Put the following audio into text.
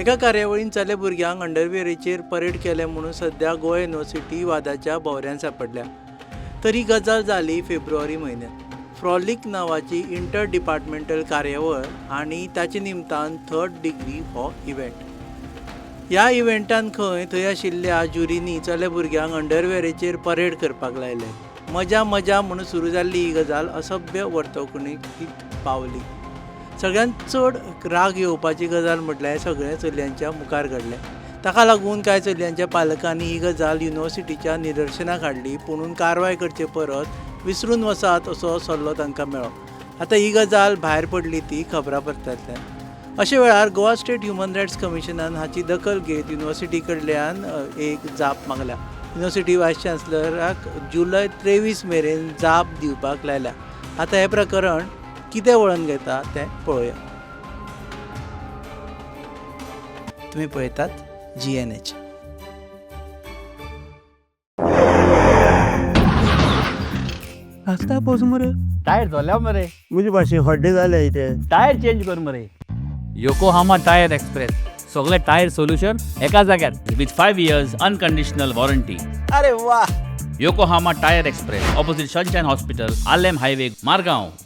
एका कार्यावळीन चले भुरग्यांक अंडरवेराचेर परेड केले म्हणून सद्या गोवा युनिवर्सिटी वादाच्या भोवऱ्यान सांपडल्या. तर ही गजाल जाली फेब्रुवारी म्हयन्यात. फ्रॉलिक नांवाची इंटर डिपार्टमेंटल कार्यावळ आनी ताचे निमतान थर्ड डिग्री हो इव्हेंट. ह्या इव्हेंटान खंय थंय आशिल्ल्या ज्युरींनी चले भुरग्यांक अंडरवेराचेर परेड करपाक लायले. मजा मजा म्हणून सुरू जाल्ली ही गजाल असभ्य वर्तवणुकीत पावली. सगळ्यांत चड राग येवपाची गजाल म्हटल्यार सगळें चलयांच्या मुखार घडलें. ताका लागून कांय चलयांच्या पालकांनी ही गजाल युनिवर्सिटीच्या निदर्शनाक हाडली, पुणून कारवाय करचे परस विसरून वचात असो सल्लो तांकां मेळ्ळो. आतां ही गजाल भायर पडली ती खबरापत्रांतल्यान. अशे वेळार गोवा स्टेट ह्युमन रायट्स कमिशनान हाची दखल घेत युनिवर्सिटी कडल्यान एक जाप मागल्या. युनिवर्सिटी वायस चान्सलराक जुलय 23 मेरेन जाप दिवपाक लायल्या. आतां हें प्रकरण कितें वळण घेता तें पळोवया. तुमी पळयतात जीएनएच. रस्ता पोस मरे. टायर जोल्या मरे. म्हजे भाशेन हड्डे जाले इथे. टायर चेंज कर मरे. योकोहामा टायर एक्सप्रेस, सगळे टायर सोल्युशन एका जाग्यार with 5 years unconditional warranty. अरे वा! Yokohama tyre express, opposite Sunshine hospital, Arlem highway, Margao.